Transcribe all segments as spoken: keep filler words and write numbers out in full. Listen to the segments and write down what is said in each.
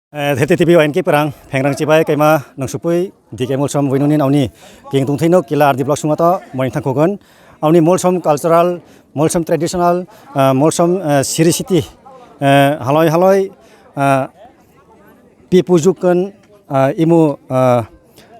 Eh, Dhete T V O N K Parang, phengrang chibai kaima nang supui, D K Molsom Winuni auni, king tungthino kila R D block sungato, morning thang khukun, auni Molsom cultural, Molsom traditional, eh, Molsom, eh, siri siti, eh, haloi haloi, eh, pipu jukun, eh, imu, eh,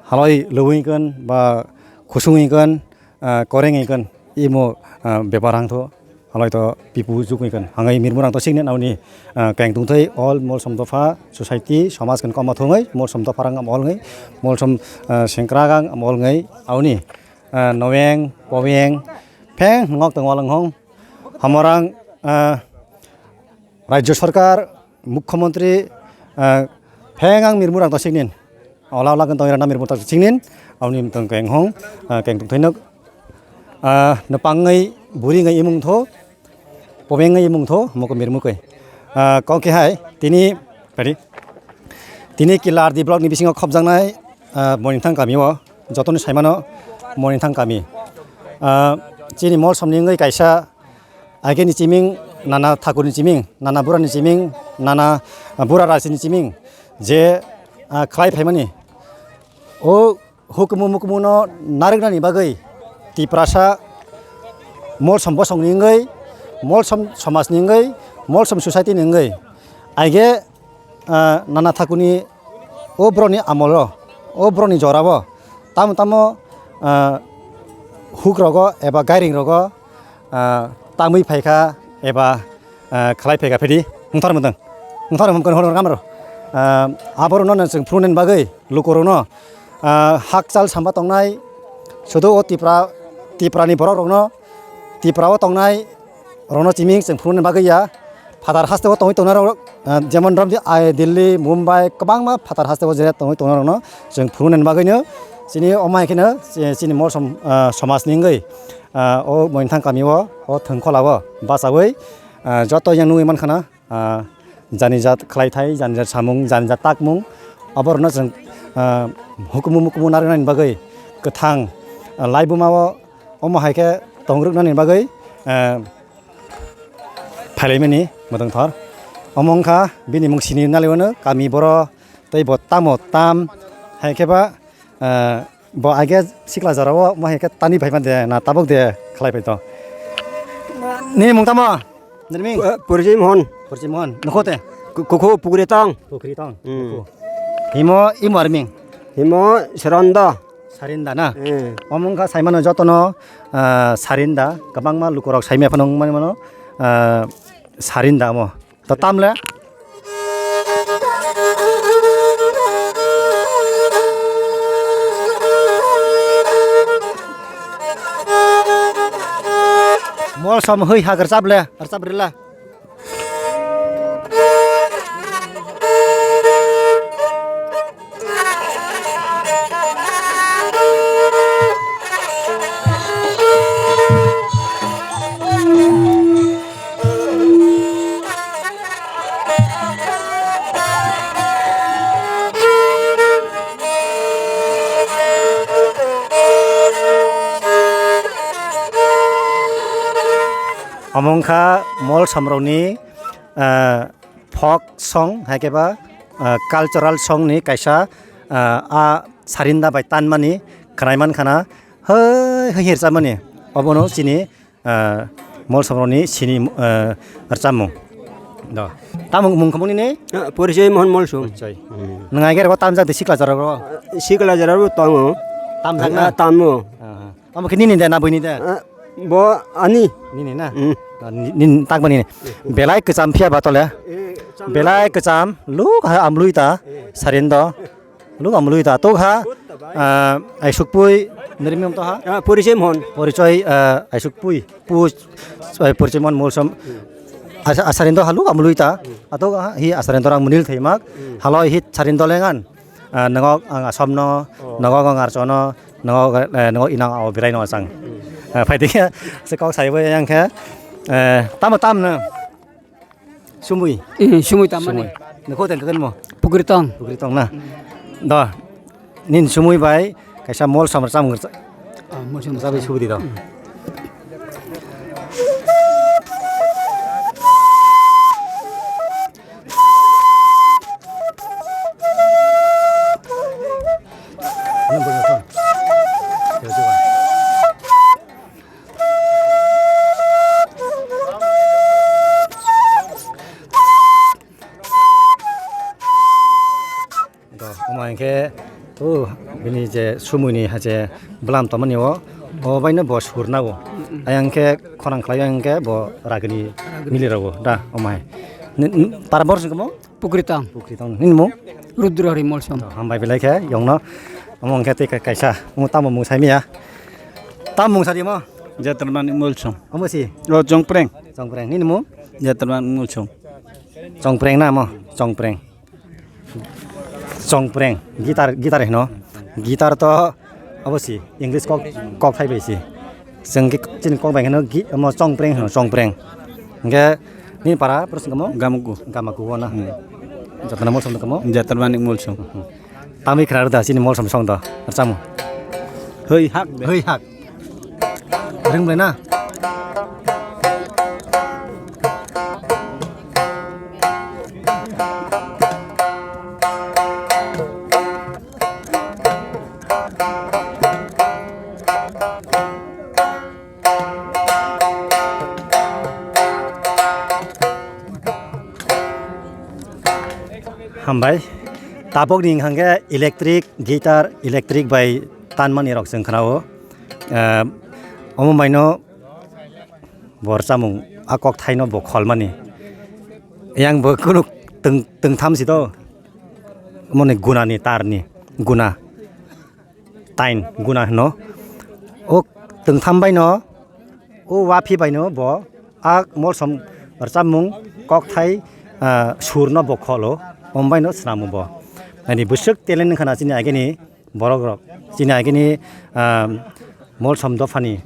haloi luwingkun, ba khusungikun, ah, koreng ikon imo, ah, bepar hangtho halai to pipu juk ikon hangai mirmur ang to singni nauni, ah, keng tungthai all Molsom dopha society somaj kan koma thungai Molsom dopha rang am all ngai Molsom, ah, sengkra gang am all ngai auni, ah, noweng poweng pheng ngok tong walang hong hamorang, ah, Rajya Sarkar, Mukhyamantri, ah, pheng ang mirmur ang to singnin. Ola ola kan tong irana mirmur to singnin. Auni tong keng hong, ah, keng tong thainok. Ah, napang ngai, buri ngai imung tho, pobeng ngai imung tho, moko mirmur kai. Ah, kau ke hai, tini, tadi. Tini kila R D block ni bisingo khopjaknai, ah, Monithang kami o, jotoni saimano Monithang kami. Ah, chini Molsom ni wngwi kaisa Aigeni chiming, nana thakurni chiming, nana burani chiming, nana, ah, bura rasini chiming, je, ah, khlai phaimani. O hukumu mukumu no narwknani bagwi Tiprasa Molsom bosongni wngwi, Molsom somajni wngwi, Molsom society ni wngwi. Aige ah, nana thakuni o borokni amolo, o borokni jorao tamo tamo, ah, hukrogo eba gairingrogo, ah, tangwi phaikha eba, ah, khlai phaikha phidi wngthar mundang. Wngthar mundang hono kamro. Ah, aborokno no chwng phunuknani bagwi lukurokno, ah, hakchal samba tongnai sudu o Tipra, Tiprani borokrokno Tipra o tongnai rokno chiming chwng phunuknani bagwi ya. Phatar haste o tongwi tongnai rok, ah, jemon romdi ai Delhi, Mumbai kwbangma phatar haste o je tongwi tongnai rokno chwng phunuknani bagwino chini omo hai kheno chi-, chini Molsom, ah, somajni wngwi, ah, o Mointhang kami o, o Thwngkhola o bachawi, ah, joto yang nugwi mankhana, ah, janijat khlaithai, janijat samung, janijat takmung oborokno chwng, ah, hukumu mukumu narwknani bagwi kwthang, ah, laibuma o omo hai khe tongrwknani bagwi, ah, phailaimani mwtangthor. Omo wngkha bini mung sini naliwano kami boro tei bo tamo tam hai khe ba, eh, bo aige sikla jorao mo hai khe tani phai de na tabuk de khlai phai to. Nini mung tamo? Nirming? Eh, Purji Mohon. Purji Mohon. Nokho te? Ku-, kukhu pukri tong. Pukri tong. Hmm. Kukhu. Himo imo arming. Himo Seronda. Sarinda na? Eh. Omo wngkha saimano jotono, ah, Sarinda. Kwbangma lukurok saimaya phano wngmani mano, ah, Sarinda omo. To tamle? Molsom hwi hak rwchap le, rwchap rwla. Omo wngkha Molsom rokni, ah, folk song, hai khe ba, ah, cultural song ni kaisa, ah, a Sarinda bai tanmani khwnai man khana, hoi, hoi, hirsamani. Obono chini, ah, Molsom rokni sini, ah, rwchapmung. Do. Tamo mung khamung nini? Ah, Porijoy Mohon Molsom. Porijoy. Hmm. Nwng aige rw tamjak de sikla jora rw? Sikla jora rw tango. Tamjak na? Ah, tamo. Ah, ah. Omo khe nini de na buini de? Ah, bo ani. Nini na? Hmm. Ah, ni-, nini takmani. Belai kwcham phiya ba tole. Eh, cham. Belai kwcham. Luk ha amlui ta. Eh. Sarindo. Luk amlui ta. Tok ha. Ah, Aisukpui. Nirmim to ha? Ah, Porijoy Mohon. Porijoy, ah, Aisukpui. Pu, ah, Porijoy Mohon Molsom. Hmm. Asa, asarindo ha luk amlui ta. Hmm. Atok ha, hi asarindo rang munil thaimak. Hmm. Haloi hi sarindo lengan. Ah, nangok ang Asom no, oh, nangok ang Archo no, nangok, eh, nangok inang ao berai no asang. Hmm. Ah, phai dikhe, se kok sai bo yang khe, eh, tamo tam no? Sumui? Eh, sumui tam mani. Sumui. Nokho teng kakan mo? Pukri tong. Pukri tong na? Do, nin sumui bai, kaisa Molsom rwchapmung rwcha-, ah, Molsom rwchapmung. Rwchapwi subidi do. Hmm. Omo hinkhe, o, bini je sumui ni ha je bwlam tongmani o, o bai no bo sur nago. Ayang khe khorang khlai o, ayang khe bo ragini mili rogo da, omo hai. Ni, ni, tar bor sing mo? Pukri tang. Pukri tang. Nini mung? Rudra Hari Molsom. Hambai belai khe, yong no. Omo hinkhe tei ka-, kaisa, omo tamo mung sai miya. Tamo mung sadi mo? Jatrman Molsom. Omo si? O Chongpreng. Chongpreng. Nini mung? Jatrman Molsom. Chongpreng na mo? Chongpreng. Chongpreng, guitar, guitar hino. Guitar to obo si, English kok, kok thai bai si. Chwng khe chini kok bai kheno gi-, omo chongpreng hino, chongpreng. Hingkhe nini para, pro singkamo? Gamaku. Gamaku o na. Hmm. Jatana Molsom tongkamo? Jatrman Molsom. Hmm. Tamwi khna rwda chini Molsom song do, rwchapmung. Hoi hak de. Hoi hak. Ring bai na. Hambai. Tabok ni hwnkha khe electric guitar, electric bai tanmani rok chwng khna-o. Eh, omo bai no bo rwchapmung a kok thai no bo kholmani. Yang bo kunu twng, twngtham si to. Omo ni guna ni tar ni guna. Tain guna hino. O twngtham bai no, o waphi bai no bo a Molsom rwchapmung kokthai, ah, sur no bo kholo, om bai no swnamo bo. Ani bwswk talent wngkha na chini agini borok rok, chini agini, ah, Molsom dophani,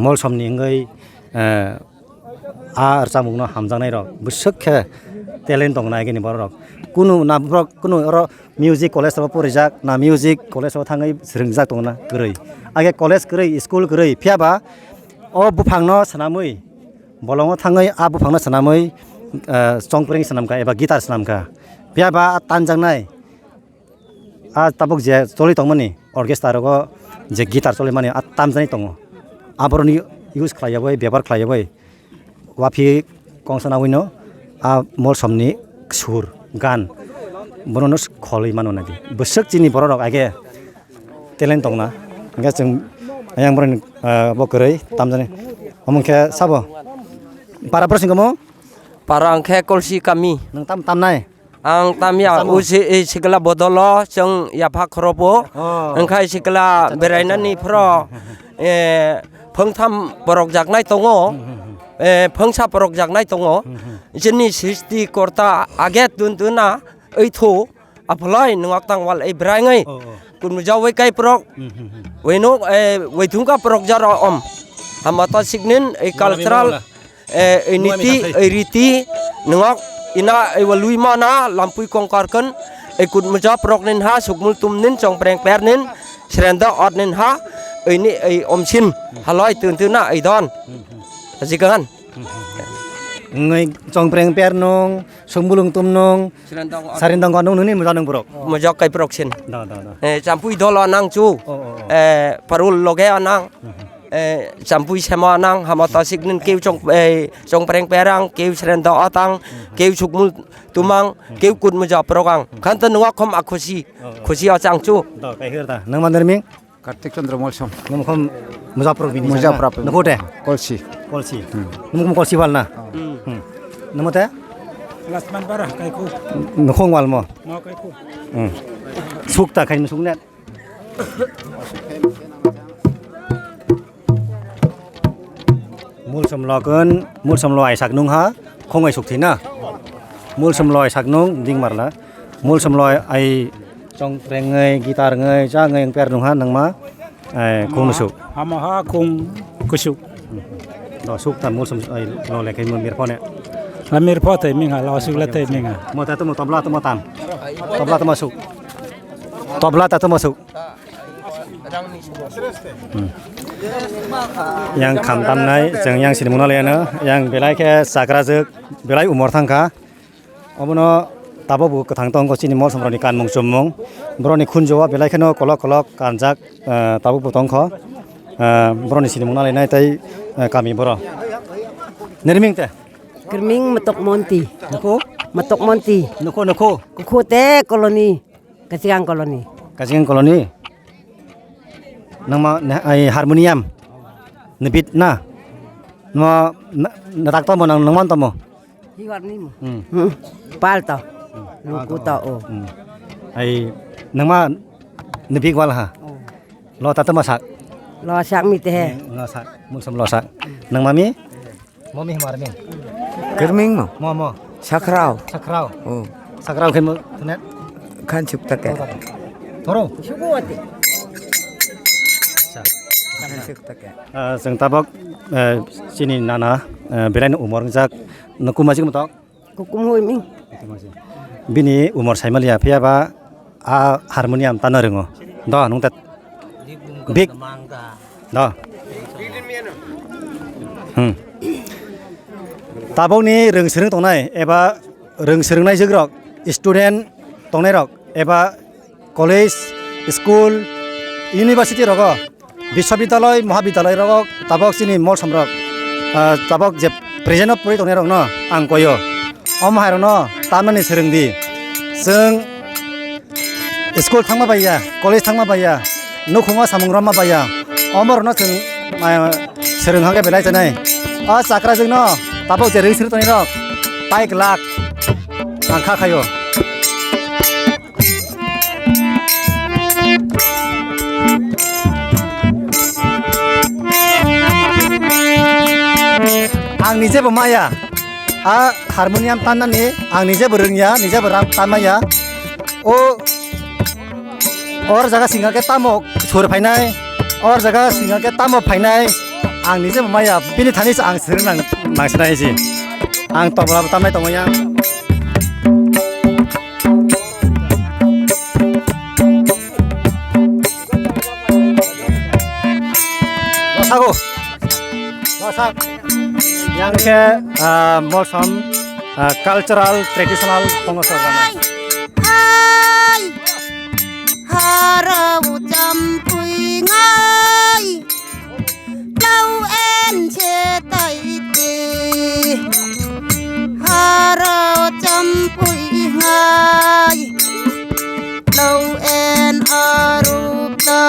Molsom ni wngwi, ah, a rwchapmung no hamjaknai rok bwswk khe talent tong nai gini borok rok. Kunu na borok kunu oro music college o porijak na music college o thangwi swrwngjak tong na kwrwi. Age college kwrwi, school kwrwi, phiya ba o buphang no swnamwi, bolongo thangwi a buphang no swnamwi, eh, chongpreng swnamkha eba guitar swnamkha. Phiya ba a tanjaknai. A tabuk je choli tongmani orchestra rogo je guitar cholimani a tamjani tongo. Aboroni use khlaiya bai, bebohar khlaiya bai. Waphi kongsa nangwi no a Molsom ni sur, gan bono no kholwi mano nadi. Bwswk chini borok rok age talent tongna. Hingke chwng ayang boroni, ah, bo kwrwi tamjani. Omo khe sabo. Para borok singkamo? Para ang khe Kolsi kami. Nwng tam tamnai? Ang tamya, Tamo? Usi, eh, sikla bodolo, chwng yapha khoropo. Oh. Wngkha sikla Acha, acha, berainani acha. Phro, eh, phangtham borok jaknai tongo. Hmm, hmm, hmm. Eh, phangsa borok jaknai tongo. Hmm, hmm. Chini sisti korta age tun tuna, oitho, apholai nwngak tang wal ei brangwi. Oh, oh. Kunmujawai kai prok. Hmm, hmm, hmm. Weno, eh, waithungka prok jaro om. Hamata signin, ei Nungani cultural, nungala. Eh, ei Nungani niti, kathai. Ei riti, nwngak ina, ei walui mana, lampui kongkar kan, ei kutmuja prok nin ha, sukmul tum nin, chongpreng per nin, srenda ot nin ha, ei ni, ei omsin, halai tun tun na, ei don. Hmm, hmm. Ajikan. Hmm, hmm, hmm. Ngai chongpreng per nung, sukmulung tum nung, Srenda ot. Sarindang ko nung nuni muja nung borok. Mujak kai prok sin. Da, da, da. Eh, champui dolo nang chu. Oh, oh, oh. Eh, parul loge anang. Hmm, hmm. Eh, champui sema nang, hama tasik nin keu chong, eh, chongpreng perang, keu srenda atang, keu sukmul tumang, keu kut muja prokang. Khan to nungak khom akhusi, khusi achang chu. Da, kai hir da. Nang mandir ming? Kartik Chandra Molsom. Nang khom muja prok bini. Muja prok. Nang khote? Kolsi. Kolsi. Hmm. Nang khom kolsi wal na? Hmm. Hmm. Nang mate? Lasman bara, kai khu. Nang khom wal mo? Mo kai khu. Hmm. Suk ta khai suk net. Mulsom lokon, mulsom lo aisak nung ha, khong ai suk thina. Mulsom lo aisak nung, ding marla. Mulsom lo ai chong preng ngai, gitar ngai, cha ngai, per nung ha, nang ma, ai, khong suk. Hama ha, khong kusuk. Do suk ta mulsom ai lo le kai mo mir phone. La mir pho thai ming ha, lo suk la thai ming ha. Mo ta to mo tabla to mo tam. Tabla to mo suk. Tabla ta to mo suk. Hmm. Yang kham tamnai, chwng yang sini muna leno, yang belai khe chakrajwk, belai umor thangkha. Obono tabuk bo kwthang tongkho chini molsomrokni kanmung chummung. Borokni khunju-o belai kheno kolok kolok kanjak, eh, tabuk bo tongkho. Eh, borokni sini muna lenai tei, eh, kami borok. Nirming te? Kirming Matok Monti. Nukho? Matok Monti. Nukho, nukho? Kukho te colony. Kachikang colony. Kachikang colony. Nangma ne-, ai harmonium. Nebit na. No na, na tak tomo nang nangman tomo. Hiwar ni mo. Hmm. Hmm. Pal to. Hmm. Luku to o. Hmm. Ai nangma nebit wal ha. Oh. Lo ta tama sak. Lo sak mi te he. Hmm, lo sak. Mulsam lo sak. Nangma mi? Mo mi himar mi. Kerming mo. Mo mo. Sakrao. Sakrao. Oh. Sakrao khe mo tunet. Khan chuk ta ke. Thoro. Suku ati. Acha. Khan chuk ta ke. Ah, chwng tabok, eh, chini nana, eh, belai no umor wngjak. Nuku majik motok. Kukum hui mi. Bini umor saimaliya phiya ba a harmonium tana ringo. Do nung tat. Big. Do. Hmm. Tabokni rwng swrwng tongnai eba rwng swrwngnai jwkrok, student tongnairok eba college, school, university rogo, biswabidyaloi, mohabidyaloi rogo tabok chini molsom rok, ah, tabok je present o pori tongnai rok no ang koyo. Omo hai rok no tamnani swrwng di. Chwng school thangma bai ya, college thangma bai ya, nukhungo samung romma bai ya. Omo rok no chwng, ah, swrwng hake belai chanai. O chakra jwk no tabok je rwng swrwng tongnai rok pai glak ang kha khayo. Ang nije bo maya. A harmonium tannani ang nije bo rwngya, nije bo ram tanmaya. O or jaga singa ke tamo sur phainai, or jaga singa ke tamo phainai. Ang nije bo maya, bini thani se ang swrwng nang, nang sinai si. Ang tobla bo tamnai tongmaya. Rosago. Rosak. Yang khe, ah, molsom, ah, cultural, traditional phongo sorgana. Hai, hai, harau champui ngai. Tlau en che tai te, haro champui ngai. Tlau en arup ta.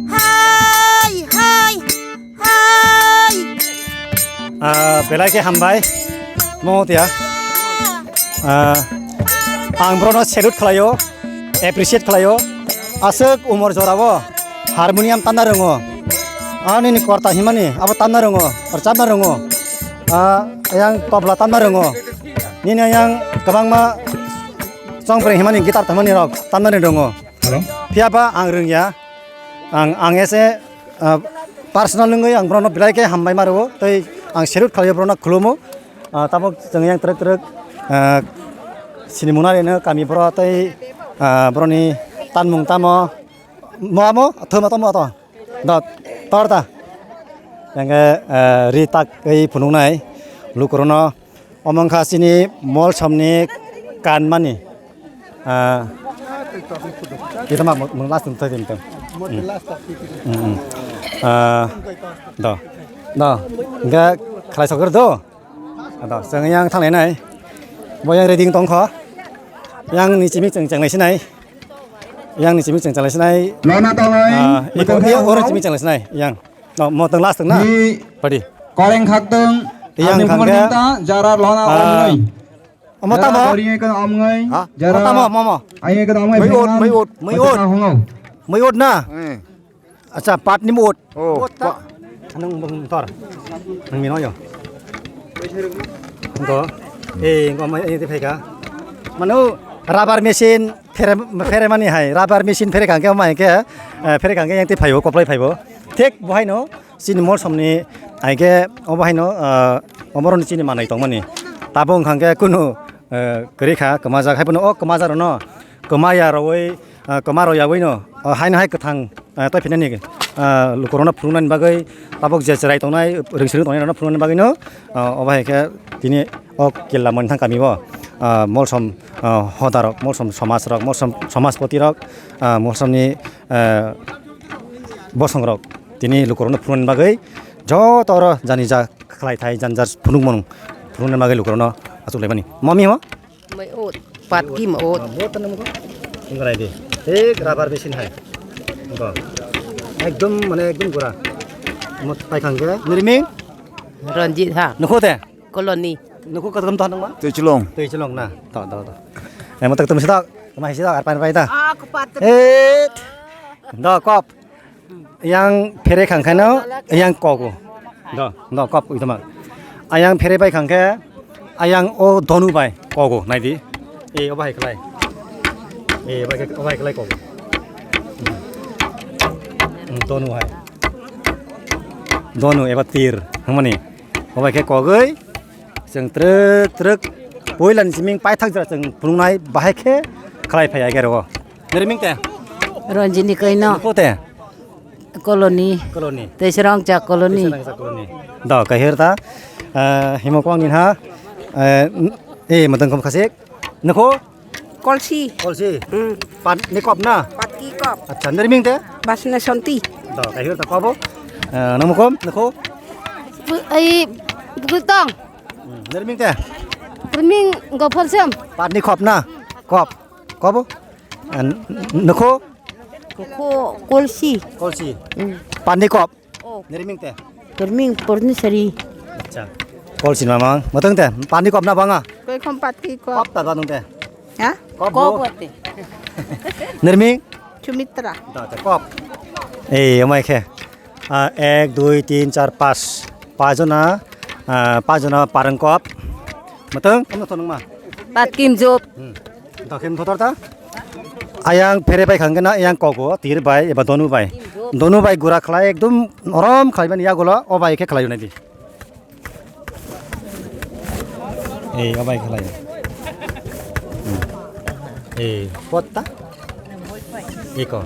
Hai, hai, hai. Ah, belai khe hambai. Mo tia. Ah, ang brono salute khlaio. Appreciate khlaio. Aswk umor jorao harmonium tanna rwngo. Ani ni korta himani abo tanna rwngo, rwchapna rwngo. Ah, yang tobla tanna rwngo. Nini yang kwbangma chongpreng himani guitar tangmani rok tanna rwngo. Hello. Phiya ba ang rwngya. Ang, ang ese, ah, personal wngwi ang brono belai khe hambai ma rwo. Tei ang salute khlaio brono khulumo. Ah, tabok chwng yang trek trek, ah, sini munari no kami boro tei, ah, boroni tanmung tamo, mo amo, thoma tamo to. Do, tor ta. Yang, eh, ri tak ei phunuknai, lukurno, omong kha sini molsomni kanmani. Ah, kita mah mung last tong tadi tong. Hmm. Hmm, hmm. Ah, do, do, enggak khlai sokor do. Ado, chwng yang thanglai nai. Bo yang ready tong kho. Yang ni chimi chwng chwng lai sinai. Yang ni chimi chwng chwng lai sinai. Lona tong lai. Ah, iko, iko oro chimi chwng lai sinai. Yang. No, mo tong last tong na. Padi. Koreng khak tong. Yang khang ke. Jara lona, ah, om ngai. Omo tamo. Jara koreng ke om ngai. Ha? Jara. Omo tamo, momo. Ayo ke om ngai. Mai ot, mai ot, mai ot. Mai ot na. Eh. Acha, patni mut. Oh, mut ta. Pa- Anong bang tor. Nang mino yo. Go. Eh, go mai eh, phai ka. Manu rubber machine phere, phere mani hai. Rubber machine phere kangke mai ke, eh, phere kangke yang ti phaibo, koplai phaibo. Thik bohai no, chini molsomni aike obo hai no, eh, omoroni chini manai tongmani. Tabo wngkha khe kunu, eh, kwrwi kha, kwmajak hai phano o kwmajar no. Kwmaya rowoi, ah, kwma royawino, ah, haino hai kwthang, ah, tei phinani, ah, lukurokno phunuknani bagwi tabuk je chwrai tongnai, rwngsirwng tongnai rokno phunuknani bagwino, ah, obo hai khe tini o Killa Monithang kamio, ah, molsom, ah, hodarok, molsom somasrok, molsom somaspoti rok, ah, molsomni, ah, bosongrok tini lukurokno phunuknani bagwi joto oro jani ja khlai thai jani ja phunukmung phunuknani bagwi lukurokno achuk laimani. Mami ho? Mai ot, patki ma ot. Bo tanam ko? Ingrai di. Thik rubber machine hai. Bo. Ekdom mane ekdom gura. Mo pai khang ke. Nirming? Ranjit ha. Nukho te? Colony. Nukho katkam to nang ma? Tei chulong. Tei chulong na. To, to, to. Emo tak tum sida. Tuma sida arpan pai ta. Aku patri. Eh. Do kop. Yang phere khang khe no, yang kogo. Do, do, kop, ui toma. Ayang phere bai khang khe, ayang o donu bai kogo, nai di. E, o bai khlai. E, o bai khlai kogo. Hmm. Hmm, donu hai. Donu eba tir, hmani. O bai khe kogoi, chwng trwk, trwk, poilani siming paithak jora chwng phunuknai bahai khe khlai phai ya gero. Nirming te? Ranjini kaino. Nukho te? Colony. Colony. Teisrang cha colony. Teisrang cha colony. Do, kahir ta. Eh, himo kwang ni ha. Eh, n-, eh, matang kom khasik. Nukho? Kolsi. Kolsi. Hmm. Pat ni kop na? Patki kop. Acha, nirming te? Basna Santi. Do, kahir ta kobo. Eh, namo kom, nukho? Bu-, ai, bukutang. Hmm, nirming te? Nirming gopholsem. Pat ni kop na? Kop. Kobo? Eh, n-, nukho? Ko, ko, kolsi. Kolsi. Hmm. Patni kop. Oh. Nirming te. Nirming porni sari. Acha. Kolsi mamang. Matang te. Patni kop na banga. Koi khom patki kop. Kop ta ganung te. Ha? Kop bo. Kop te. Nirming. Sumitra. Da te kop. Eh, amai khe. Ah, ek, dui, tin, char, pas. Pas jona, ah, pas jona parang kop. Matang, kamu thonung ma. Patkim jop. Hmm. Dakhim thotor ta. Ayang phere bai khang kena ayang kogo tir bai eba donu bai. Donu bai gura khlai ekdom norom khlai mani yagulo o bai khe khlai nai di. Ei o bai khlai. Hmm. Ei pot ta. Iko.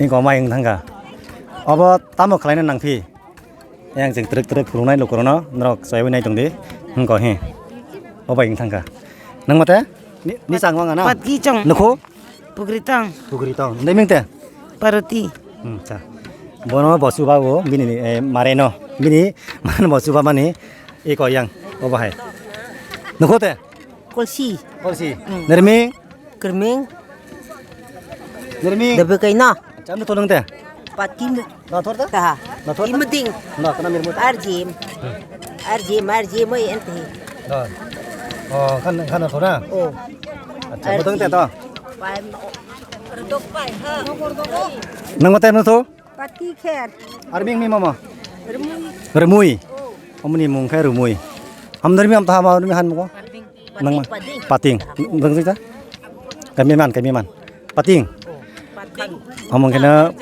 Iko mai wng thangka. Obo tamo khlai na nang phi. Yang jeng trek trek phulungnai lukurokno norok chaywi nai tongdi. Hwnkha he. O bai wng thangkha. Nang mate? Ni, ni chang wng ana? Patki chong. Nukho? Pugri tong. Pugri tong. Ndai ming te? Paroti. Hmm, cha. Bono bo chuba o bini ni, eh, mare no. Bini mano bo chuba mani iko yang. O bahai. Nukho te? Kolsi. Kolsi. Hmm. Nerming? Kerming. Nerming? Debe kaina. Cham tu tolong te? Patim. Nathor ta? Taha. Nathor ta? Imeding. Na, kana mirmut. Arjim. Hmm. Arjim, arjim, oi ente. Na. Oh, kan, kan nathor na? Oh. Acha, botong te to? Paim, oh. Nang mate no to? Pati kher. Arming mi mama? Remui. Remui. Oh. Omni mung khe Remui. Am nermi am taha ma nermi han mo? Nang ma? Pating. Dang sita? Kami man, kami man. Pating. Among kena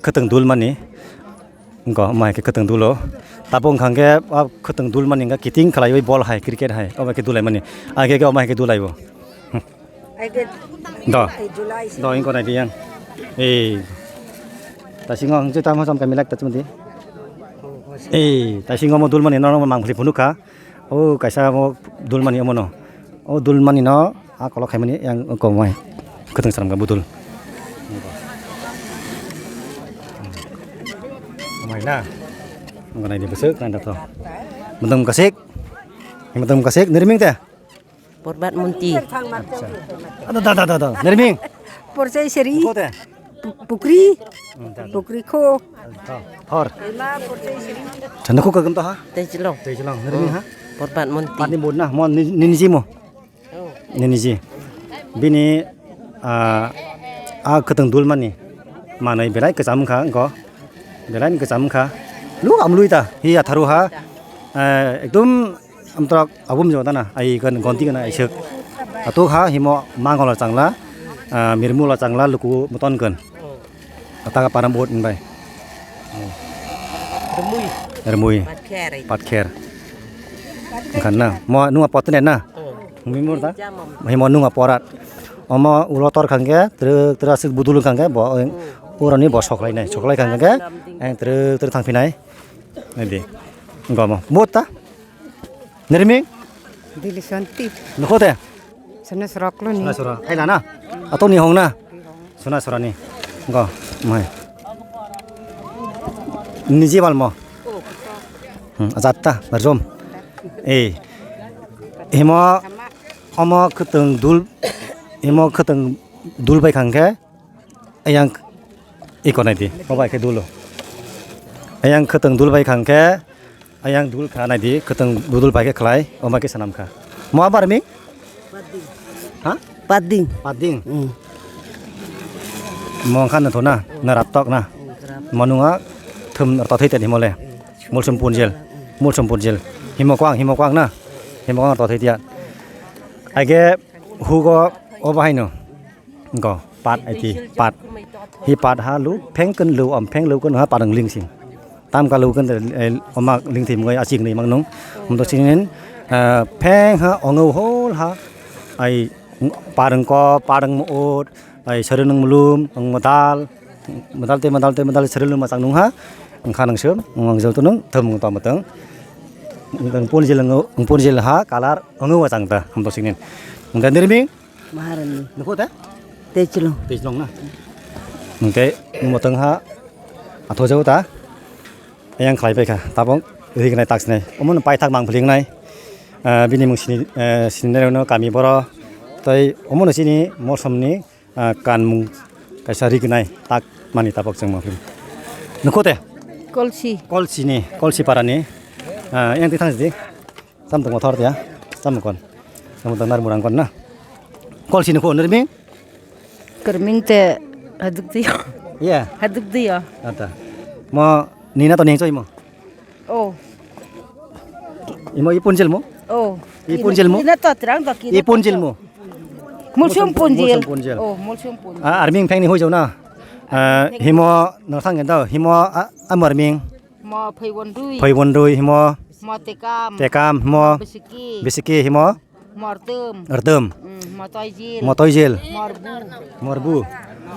keteng dul mani. Engko mai ke keteng dulo. Tapung khang ke keteng dul mani engka kiting khalai bol hai cricket hai. Obai ke dulai mani. Age ke omai ke dulai bo. Do. Do ingko nai diyang. Eh. Tasingo ang juta mo som kami lak tachum di. Eh, tasingo mo dul mani nono mangphli phunukha. O kaisa mo dulmani omono. O dulmani no a kolok khaimani yang komai. Khwtwng swnamkha budul. Komai na. Nangkha naidi bwswk nangda to. Mudum kasik. Mudum kasik nirming te. Porbat Munti. Da da da da. Nirming. Porchai Seri. Kote. Pukri. Hmm, ta, ta. Pukri kho. Ta, thor. Ima porchai siri. Chanda kho kagam ta ha? Tei chilong. Tei chilong. Nirming ha? Porbat Monti. Patni bod na, mo ni, ni, niji mo. Oh. Ni, niji. Bini, ah, a khwtwng dul mani. Manai belai kwcham wngkha, wngkho. Belai kwcham wngkha. Lu amlui ta. Hi atharu ha. Eh, ekdom Amtrak abum jo dana, ai kan gonti kana aisuk. Atuk ha himo mangol changla, ah, mirmula changla luku muton kan. Ataka param bot bai. Remui. Remui. Patkher. Patkher. Kan na, mo nunga potne na. Oh. Mimur ta? Jamam. Himo nunga porat. Omo ulo tor khangke, truk truk asuk budul khangke, bo, urani bo soklai nai. Soklai khangke, eng truk truk thangpinai. Nadi. Gomo. Bot ta? Nirming? Dili Santi. Nukho te? Sana Sorok lo ni. Sana Sorok. Hai lana? Atau ni hong na? Sana Sorok ni. Go. Mai. Niji bal mo. Hmm, ajatta, berjom. Eh. Himo, omo khwtwng dul, himo khwtwng dul bai khang khe, ayang iko nai di, obo hai khe dulo. Ayang khwtwng dul bai khang khe, ayang dul kha nai di, khwtwng dul bai khe khlai, omo khe sanam kha. Mo abar mi? Ha? Pading. Pading. Hmm. Mo khan na thona, na rap tok na. Mo nunga thum rto thai te himo le. Mulsum punjil. Mulsum punjil. Himo kwang, himo kwang na. Himo kwang rto thai tia. Aige hugo obo haino. Go, pat aiti, pat. Hi pat ha lu, pheng kun lu, am pheng lu kun ha, parang ling sing. Tam ka lu kun, eh, oma ling thim ngai, asing ni mang nung. Untuk sinin, eh, pheng ha, ongo hol ha. Ai, parang ko, parang mo ot, ai, sari nung mulum, ang madal, madal te, madal te, madal sari lu masang nung ha. Ang khanang sum, ang jauh tu nung, thum nung to matang. Ang punjil nung, ang punjil ha, kalar, ongo masang ta, untuk sinin. Ang dan diri ming. Maharani. Nukho ta? Techilong. Techilong na. Hingke motong ha atho jau ta. Yang khlai pai kha. Tabong rignai taksnai. Omo no paithak mang phling nai. Ah, bini mung sini, eh, sini no kami boro. Tai omo no sini mosom ni, ah, kan mung kaisa rignai tak mani tabok chang ma phling. Nukho te? Kolsi. Kolsi ni, Kolsi para ni. Ah, yang ti thang sidi. Sam tong mothor ya. Sam kon. Sam tong nar murang kon na. Kolsi ni ko nermi? Kerming te haduk dia. Iya. Haduk dia. Ata. Mo nina to ning choi mo. Oh. Imo i punjil mo? Oh. I punjil mo? Ina to terang to kina. I punjil mo? Mulsum punjil. Mulsum punjil. Oh, mulsum punjil. Ah, arming pheng ni hoi jau na. Ah, himo no sang gen dao. Himo, ah, amar ming. Mo phaiwon dui. Phaiwon dui himo. Mo tekam. Tekam himo. Bisiki. Bisiki himo. Mo rdum. Rdum. Mm, mo toijil. Mo toijil. Mo rbu. Mo rbu.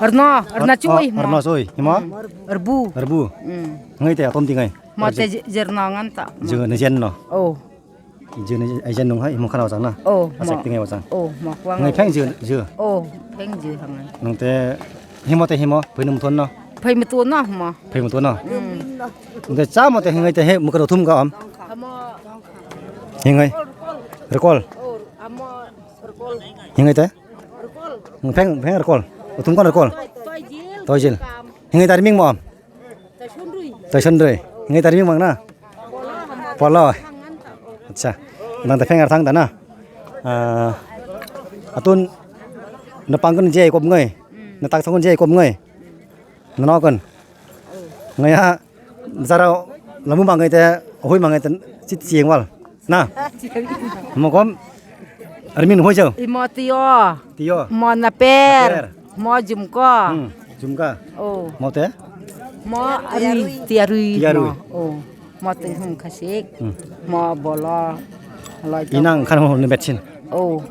Rno, rno chui mo. Rno chui himo. Mm. Rbu. Rbu. Mm. Ngai te atom tingai. Mo te je-, jerno ngan ta. Je ne jenno. Oh. Je ne, ai jen nung hai, himo khana wachang na? Oh, asek mo. Tingai wachang. Oh, mo kwang. Ngai pheng je, je. Oh, pheng je hangai. Nung te himo te himo, phainum thon no? Phai mutu no mo. Phai mutu no? Mm. Nung te cha mo te hingai te he, mukro thum ka am? Amo. Hingai. Rekol. Oh, amo rekol. Hingai te? Rekol. Pheng, pheng rekol. Uthum kon rekol. Toijil. Toijil. Hingai tar ming mo am? Taisonrwi. Taisonrwi. Ngai tari ming mang na? Polo. Acha. Nang ta pheng ar thang da na? Ah, atun na pangkun je kop ngai. Na tak thong je kop ngai. Na no kan. Ngai ha. Jara lamu mangai te, hui mangai te, chit chieng wal. Na. Mokom. Armin hoi jau. Imo tio. Tio. Mo naper. Naper. Mo jumko. Hmm, jumka. Oh. Mo te? Mo ari tiarui. Tiarui. Mo. Oh. Mo te hung khasik. Hmm. Mo bolo. Loi to. Inang khan ho ne betsin. Oh.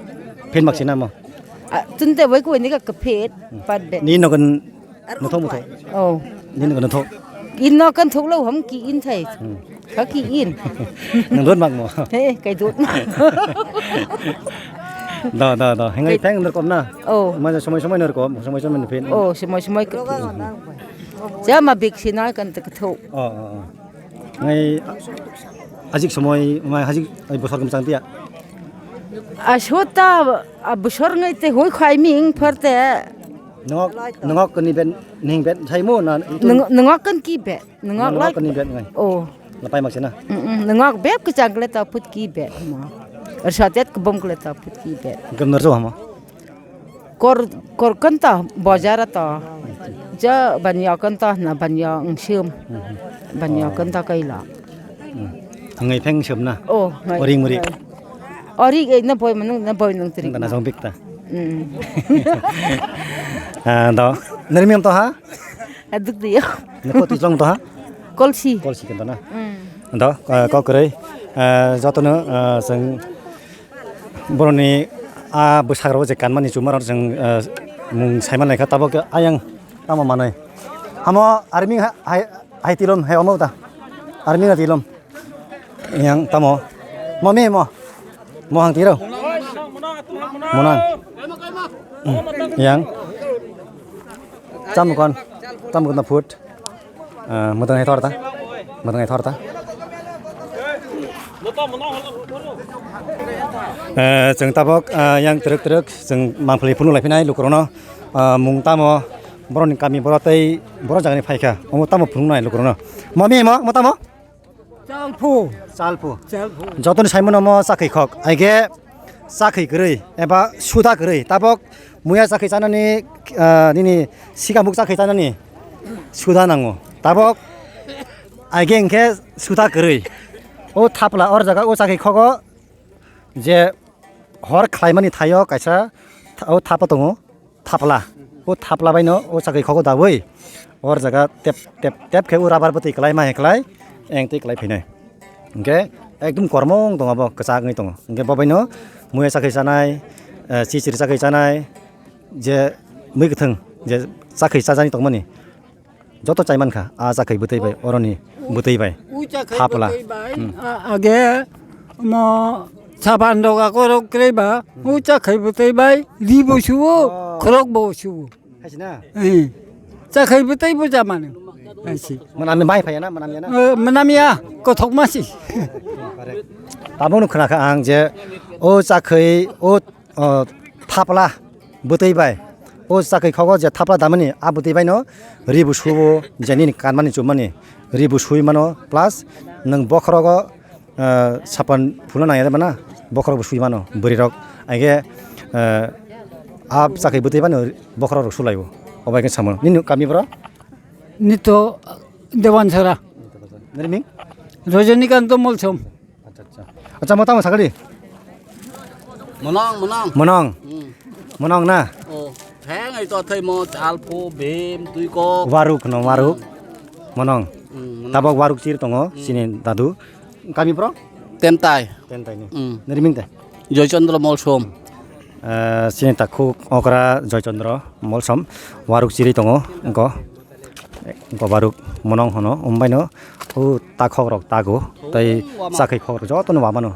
Phin mak sina mo. Ah, tunte wai ko ni ka kepet. Hmm. Pat bet. Ni no kan Muthok, muthok. Oh. Nini kono thok. Inno kan thok lo hom ki in thai. Hmm. Kha ki in. Nang dot mak mo. He, kai dot mak. Da, da, da. Hingai kai thang ner kom na. Oh. Ma somoi somoi ner kom, somoi somoi ner phin. Oh, somoi somoi ka. Ja ma bik si na kan tak thok. Oh, oh, oh. Ngai ajik somoi, mai ajik ai bosor kum chang tia. Asota, a bosor ngai te hoi khai ming phar te. Nungok, nungok kani ben, ning ben, sai mo na itu? Nung-, nungok kan ki be, nungok lai. Nungok kani ben ngai. Oh. Lapai mak sina. Mm, mm, nungok be ku chang le ta put ki be mo. Ersa tet ku bom ku le ta put ki be. Gam nar jo hama. Kor, kor kan ta, bojar ta. Ja banyo kan ta, na banyo ngsim. Mhm. Banyo kan ta kaila. Hmm. Ngai pheng sum na? Oh, ngai. Oring muri. Oring, eh, na boy manung, na boy nung tring. Tana jong bik ta. Mm. Ah, do. Nari mem to ha? Aduk dia. Nako tu jong to ha? Kolsi. Kolsi kan to na. Mm. Do, ah, ko kore. Ah, joto no, ah, sang boroni a bwsakro je kanmani chumaro jeng, ah, mung saiman laikha tabok ayang tamo manai. Hamo arming ha, hai, hai tilom, hai omo ta. Arming ha tilom. Yang tamo. Mo me mo. Mo hang tiro. Monang. Yang. Cham kon. Cham kon na food. Ah, mudang hai thor ta. Mudang hai thor ta. Eh, chwng tabok, eh, yang twrwk twrwk chwng mangpili phunuk lai phinai lukurokno, eh, mung tamo borokni kami borok tei borok jagani phaikha omo tamo phunuknai lukurokno. Mami mo, mo tamo? Chalphu. Chalphu. Chalphu. Jotoni saimano mo chakhwi khok. Aige chakhwi kwrwi eba suda kwrwi. Tabok muya chakhwi chanani, ah, nini sikamuk chakhwi chanani suda nango. Tabok aige hwnkhe suda kwrwi. O thapla or jaga o chakhwi khogo je hor khlaimani thaio kaisa tha-, o thapa tongo. Thapla. O thapla baino o chakhwi khogo dawi. Or jaga tep, tep, tep khe o rubber bwtwi kwlai ma he kwlai, eng twi kwlai phinai. Hwnkhe ekdum kormong tongo bo, kwchak wngwi tongo. Hwnkhe bo baino muya chakhwi chanai, eh, chichiri chakhwi chanai, je mui kwthwng, je chakhwi chajani tongmani. Joto chai mankha, a chakhwi bwtwi bai, oroni bwtwi bai. U chakhwi thapla. Bwtwi bai, hmm. A, age mo saban doga korok kwrwi ba, u chakhwi bwtwi bai, ri bo suwo, oh, khorok bo suwo. Hai sina? Eh. Chakhwi bwtwi bo jamani. Hai si. Manami bai phaya na, manami ya na? Eh, manami ya, kothok masi. Tabuk no khna kha ang je, o chakhwi, o, o thapla. Bwtwi bai. O chakhwi khogo je thapla damani, a bwtwi baino ri bo suo, je nini kanmani chumani ri bo sui mano, plus nwng bokhorogo, eh, sapan phulna nangya de bana, bokhorok bo sui mano, bwrwi rok. Aige, eh, a chakhwi bwtwi baino bokhorok rok sulai o. Obo hai khe samung. Nini kami bro? Nito Dewansara. Nini ming? Rajanikanto Molsom. Acha, acha. Acha, mo tamo sakali? Monong, monong. Monong. Hmm. Monong na? Oh, theng ai to thai mo, Chalphu, Bhim, Tuikok. Waruk no, waruk. Hmm. Monong. Hmm, monong. Tabok waruk chir tongo, hmm, sini dadu. Kami bro? Tentai. Tentai ni. Hmm. Nini ming te? Joychandra Molsom. Eh, sini takhuk okra Joychandra Molsom. Waruk chiri tongo, engko. Gobaruk monong hono, umbaino o takhok rok tago, tei chakhwi khok rok jotono wamano.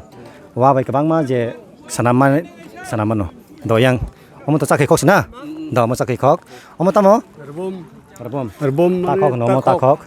Wa bai kwbangma je sanammani, sanammano. Doyang, omo to chakhwi khok sina? Da, omo chakhwi khok. Omo tamo? Rbom. Rbom. Rbom mane takhok no, omo takhok. Takhok.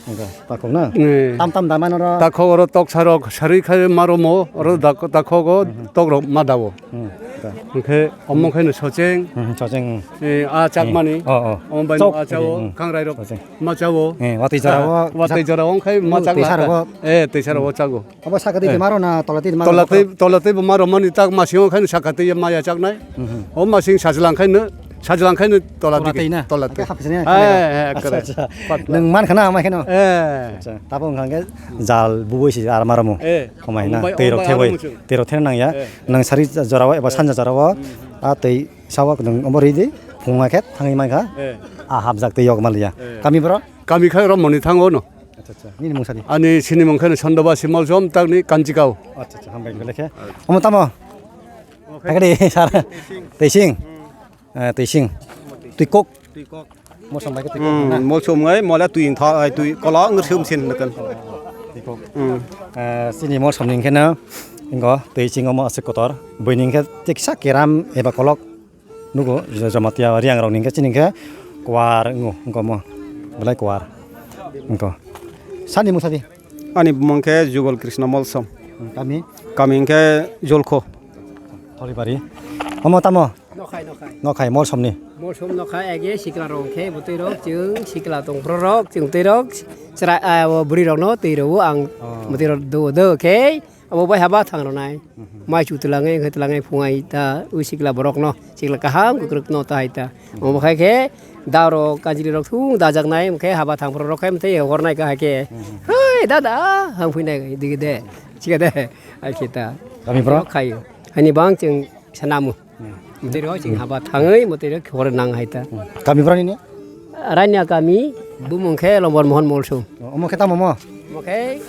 Engka, takhok na? Eh. Tam tam da mano ro. Takhok oro tok sarok, sarwi khai maromo, oro dak-, takhok o, mhm, tok rok ma dawo. Hmm, da. Hwnkhe omo khaino socheng. Hmm, socheng, hmm. Eh, a chakmani. Hmm. Oh, oh. Omo bai chok, a chawo, hmm, kangrai rok. Socheng. Ma chawo. Eh, watwi jora o. Ah, watwi jora o khai ma chak twi la. Sar o. Eh, twi sar o chago. Abo sakati, hmm, maro na tolati maro? Tolati, tolati bo maro mani tak masing o khai sakati ma ya chaknai. Mhm. O masing sajlang khai no, sajlang khai no tolati. Tolati na? Tolati. Ake hapsini. Eh, eh, acha, kare. Acha. Patla. Nwng man khana amai kheno. Eh. Acha. Tabo wngkha khe jal bubui si ar maro mo. Eh. Amai na twi rok theboi. Twi rok thena nang ya. Eh. Nwng sari jora o eba sanja jora o. Hmm. A twi sawak nwng omo ri di. Phunga khe thangwi man kha. Eh. A hapjak twi yok mal ya. Eh. Kami bro? Kami khai ro moni thango no. Acha, acha. Nini mung sadi? Ani sini mung khe Sandaba Simal Jom tak ni Kanchikao. Acha, acha. Hambai belai khe. Omo tamo? Hakari sar. Twising. Eh, twising. Twikok. Twikok. Mosom bai khe twikok na? Hmm, mosom ngai mola twi tha, ai twi kola ngir sum sin nakan. Twikok. Hmm. Eh, sini mosom ni khe na ingo twising omo aswk kotor. Buini khe tiksa keram eba kolok. Nugo, jo-, Jamatia Riang rok ni hwnkhe chini hwnkhe kwar wngo, wngkha omo belai kwar. Wngkha. Sani mung sadi? Ani bumung khe Jugal Krishna Molsom. Kami? Kami hwnkhe Jolkho. Thoribari. Omo tamo? Nokhai, nokhai. Nokhai, Molsom ni? Molsom nokhai, age sikla rok khe bwtwi rok, chwng sikla tong phro rok, chwng twi rok, chwrai, ah, o bwrwi rok no twi rw o ang. Oh. Bwtwi rok do, do khe. Abo bai haba thang rwnai. Mhm. Mai chu twlangnai, wngkhe twlangnai phungai ta, ui sikla borokno, sikla kaham kwkrwkno ta hai ta. Mhm. Omo khai khe, daurok, kanjlirok thung dajaknai, wngkhe haba thang phro rok khai, mtei hornai ka hai khe. Mhm. "Hei, dada," hang phuinai, digi de, chika de, hai khe ta. Kami borok? Khayo. Hani bang chwng sanamu. Hmm. Mwtwi rok chwng haba thangwi mwtwi rok khor nang hai ta. Hmm. Kami borok nini? Rania kami, bumung khe Lombor Mohon Molsum. Omo khe tamo mo? Omo khe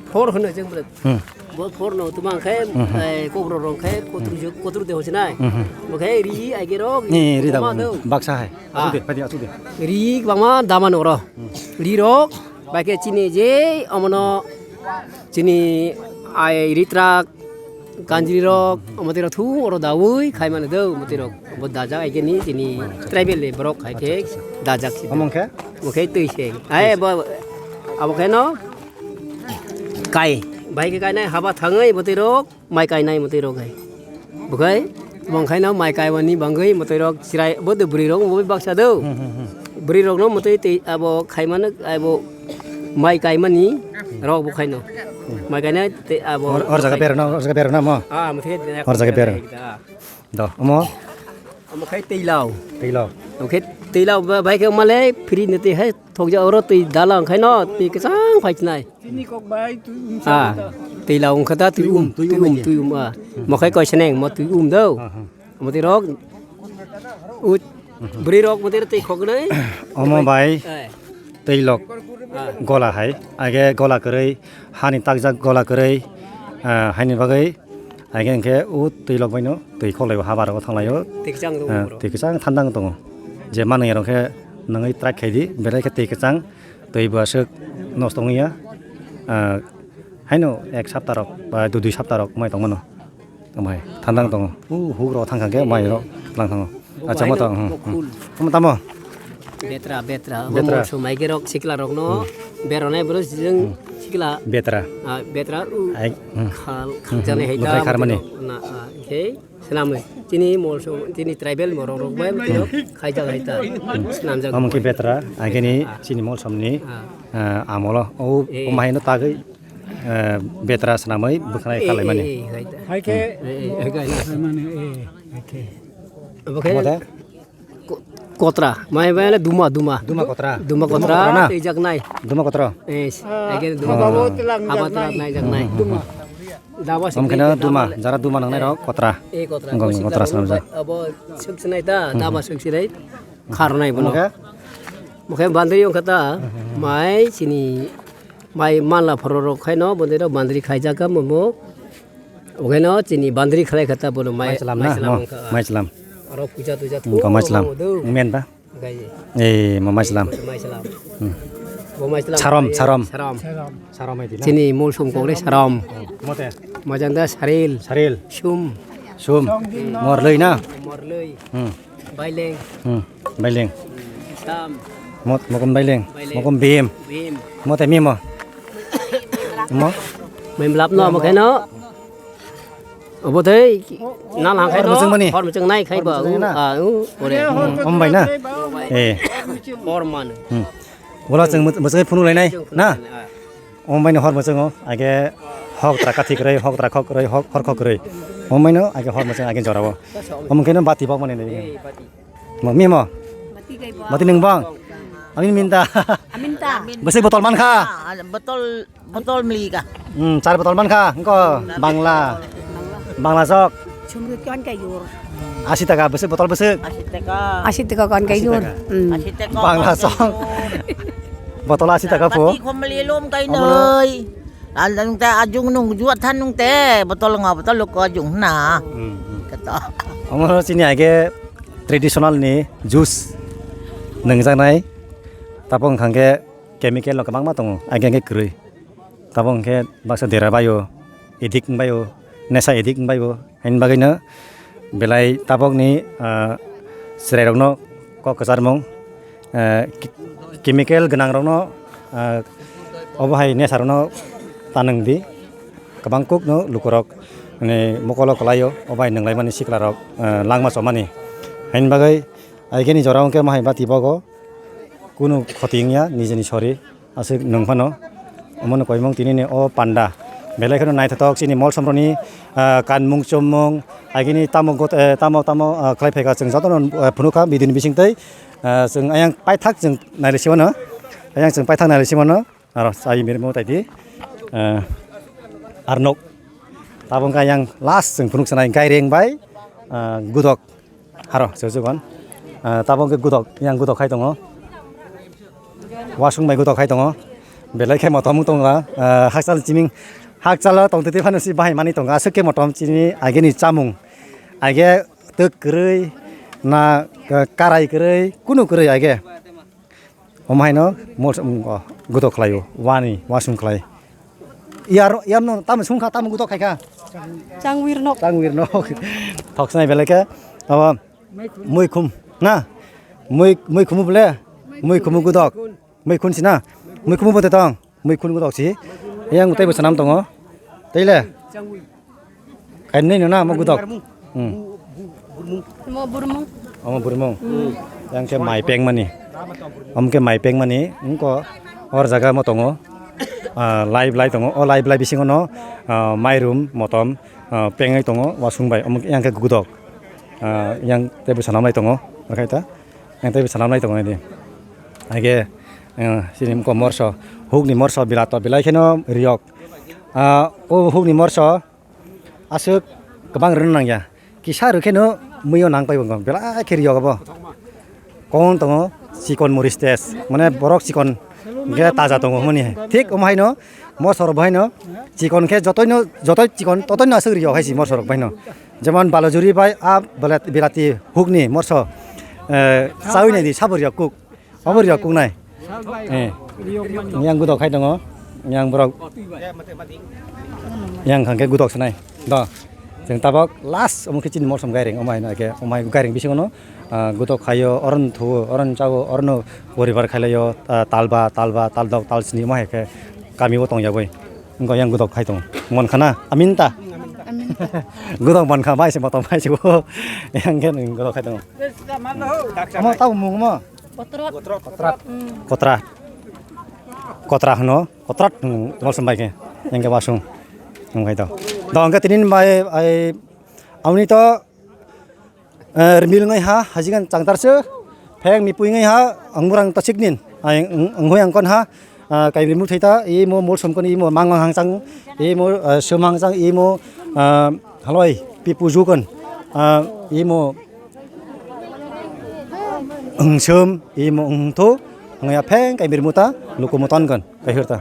phor hwno chwng bwrwi. Hmm. Bo phor no tuma khe, hmm, hmm, eh, kokro rong khe kotru jok, kotru de hochinai. Hmm, hmm. Bo khe ri ai ge rok. Ni ri da toma bo. Do. Baksa hai. Ah. Asu de, padi asu de. Ri bangma dama no ro. Hmm. Ri rok, bai khe chini je omono chini ai ritrak Kanjri rok, omo twi rok thu, oro dawi, khai mano do, omo twi rok. Bo dajak, ai khe ni, tini tribal ni borok, hai khe dajak si. Omo khe? Omo khe twi se. Ai, bo, abo khe no, kai, Bai khe kainai haba thangwi bwtwi rok, mai kainai bwtwi rok hai. Bukhai, bongkhaino mai kaimani bangwi bwtwi rok chirai, bo de bwrwi rok bo baksa do. Hmm, hmm, hmm. Bwrwi rokno bwtwi tei abo khaimano, abo mai kaimani rok bukhaino. Mai kainai tei abo. Or, or jaga berana, or jaga berana mo? Ah, muthe. Or jaga berana. Do, omo? Omo khai tei lao. Tei lao. Omo khai tei lao ba, bai khe male free ni tei hai thokja oro tei dala onkhaino tei kwchang phai chinai. Chini kok bai twi umsa. Ah, tei lao onkha ta twi um, twi um, twi um, ah. Mo khai koi seneng, mo twi um do. Ah, ah. Mo tei rok. U, bwrwi rok mo tei tei khok nai. Omo bai. Eh. Twi lok gola hai, age gola kwrwi, hani takjak gola kwrwi, ah, haini bagwi age hwnkhe o twi lok baino twi khoklaibo, habar o thanglaio. Twi kwchang tongo, ah, bro. Twi kwchang thandang tongo. Je manwi rok khe nangwi try khaidi, belai khe twi kwchang, twi bo aswk nosto wngya, ah, haino ek sapta rok ba dui sapta rok wngmai tongmano. Tamo hai, thandang tongo. U, huk rok thang kha khe mai rok tlang thango. Acha, mo tamo, hmm, hmm. Tamo, tamo? Betra, betra. Betra. Abo mol sumai khe rok sikla rokno beronai bro sijeng sikla. Betra. Ah, betra, u, ai, hmm. Khal, hmm, khal jani hmm. Hai ta, khar mani. Na, ah, khe, senamwi. Chini mol sum, chini tribal morok rok bai, hmm. Khaijak hai ta. Senamjak. Amo khe betra, ageni chini mol somni, ah, amolo. O, eh. O mai no tagwi. Eh, betra swnamwi bwkhanai kalaimani. Eh, eh, eh, hai ta. Hai khe. Eh, eh, hai khe. Mane, eh, hai khe. Omo khe kotra. Mai bai le duma, duma. Duma kotra. Duma kotra, na? Teijaknai. Duma kotra. Eh, hai khe duma. Haba bo telang jaknai. Haba telang jaknai. Duma. Daba sing kheno duma, jara duma nangnai rok kotra. Eh, kotra. Gong kotra swnamjak. Abo suk sinai ta, daba suk sinai. Kharnai bono. Omo khe? Omo khe bandri ongkha ta, mai chini Mai manla phoro rok khaino bondwi rok bandri khaijak kha momo. Okheno chini bandri khlai kha ta bono mai, mai chwlam mai na, chwlam mo, wngkha. Mai chwlam. Aro puja tuja. Wngkha mai chwlam. Thung do. Men ba? Gai. Eh, mo mai chwlam. Mai chwlam. Hmm. Bo mai chwlam. Sarom, sarom. Sarom. Sarom hai di na. Chini mol sum kok le sarom. Mote. Majang da saril. Saril. Sum. Sum. Morloi na? Morloi. Hmm. Baileng. Hmm, baileng. Sam. Mot, mokom baileng. Baileng. Mokom bim. Bim. Mote mimo. Mo? Mim lap no, mo keno. Obo tei, nal hang khai hor no, muchung mani. Hor muchung nai khai ba. Hor muchung na. Ah, u, ore. Hmm, om bai na? Eh. Hor man. Hmm. Bola chwng muchung phunu lai nai, na? Phunu lai nai, ah. Omo baino hor mwchwngo, age hok tra kathi kwrwi, hok tra khok kwrwi, hok hor khok kwrwi. Omo baino age hor mwchwng age jorao. Omo khe no bati bok mani nai. Eh, bati. Mo mi mo? Bati kai bo. Bati nung bang? Amin minta. Aminta. Bwswk botol man kha? Ah, botol, botol mli ka. Hmm, char botol man kha. Engko bangla. Bangla sok. Chumrut kan kai yor. Asi taka bwswk botol bwswk? Asi taka. Asi taka kan kai yor. Asi taka. Hmm. Asi taka. Bangla sok. Botol asi taka pho. Bati khomli lom kai noi. Al nung te ajung nung juat than nung te botol nga botol lok ajung na. Hmm, hmm. Kata. Omo chini age traditional ni juice nungjaknai. Tabuk wngkha khe chemical rok kwbangma tongo, age age kwrwi. Tabuk hwnkhe baksa dera baio, addict wngbaio, nesa addict wngbaio, haini bagwino belai tabukni, ah, chwrairokno kok kwcharmung, ah, ki-, chemical gwnangrokno, ah, obo hai nesarokno ta nwngdi. Kwbang kokno lukurok, mane, mokolo kwlaio, obo hai nwnglaimani siklarok, ah, langma chomani. Haini bagwi, aigeni jora hwnkhe mohai bati bogo, kunu khoti wngya nijeni sori. Aswk nwng phano omono koimung tini ni o panda. Belai kheno naithothok chini mol somroni, ah, kanmung chommung, agini tamo got-, eh, tamo tamo, ah, khlai phaikha chwng jotono, eh, phunukha bidini bisingtwi. Ah, chwng ayang paithak chwng nailai simano. Ayang chwng paithak nailai simano. Aro chai mirmo taidi. Ah, arnok. Tabuk khe ayang last chwng phunuk sanai gaireng bai, ah, gudok. Haro, se se gon. Ah, tabuk khe gudok, yang gudok khai tongo. Wasung bai gudok khai tongo. Belai khe motom tongo, ah, hakchal chiming, hakchalo tongtwtwi phano si bahai manwi tongo. Aswk khe motom chini ageni chamung. Age twk kwrwi, na, ah, karai kwrwi, kunu kwrwi age. Omo haino mol, um, oh, gudok khlaio, wani, wasung khlai. Yar, yarno tamo sungkha, tamo gudok khaikha. Changwir nok. Changwir nok. Thok snai belai khe. Abo muikhum na. Mui, muikhumu bole. Muikhumu gudok. Muikhun sina. Muikhumu bote tong. Muikhun gudok si. Yang utai bo sanam tongo. Tei le? Changwi. Kainwi no na mo gudok. Barmung. Hmm. Bu-, bu-, burmung. Mo burmung. Omo burmung. Hmm. Yang khe mai pengmani. Omo khe mai pengmani. Wngko hor jaga mo tongo. Ah, lai blai tongo. O lai blai bisingo no, ah, mairum, motom, ah, pengwi tongo. Wasung bai. Omo yang khe gudok. Ah, yang tei bwsa namlai tongo. Okhai ta. Yang tei bwsa namlai tongo di. Age, ah, sini wngko morso. Hukni morso bilato. Bilai kheno riyok. Ah, o hukni morso. Aswk kwbang rwna nangya. Kisa rwkheno muiyo nang paibo wngkha. Belai khe riyok abo. Kon tongo chikon moris test. Mane borok chikon hwnkhe taja tongo hwnmani hai. Thik omo haino mosorok bo haino chikon khe jotoino, jotoi chikon totoino aswk riyok hai si mosorok bo haino. Jemon balojuri bai a belati hukni morso, eh, chawi naidi sabo riyok kuk. Obo riyok kuknai. Eh. Yang gudok khai tongo. Yang borok. Yang khangke gudok sanai. Do. Jeng tabok last omo khe chini morsom gairing omo haino ke omo hai gairing bisingo no, ah, gudok khaio, oron thuo, oron chao, oron poribar khailaio, ah, talba, talba, taldok, talsni omo hai khe kami o tong yagoi. Wngkha yang gudok khai tongo. Mon khana, aminta. Aminta. Gudok mon kha, bai se motom bai se bo. Yang khe gudok khai tongo. Omo tabo mung omo. Kotrot. Kotrot. Hmm. Kotra. Kotra hwno. Kotrot hwno. Tongol sambai khe. Yang khe wasung. Wngkha to. Do wngkha tinin bai ai amni to, eh, rimil ngai ha, hajigan changtar se. Phek mi pui ngai ha, ang murang to siknin. Ai ang, ang hoi ang kon ha. Ah, kai rimu thai ta, imo mol som kon, imo mang mang hang chang, imo, eh, sum hang chang, imo, ah, haloi, pipu ju kon. Ah, imo Wngsum, imo wngthu, wngya pheng kai mirmu ta, luku muton kan, kai hur ta.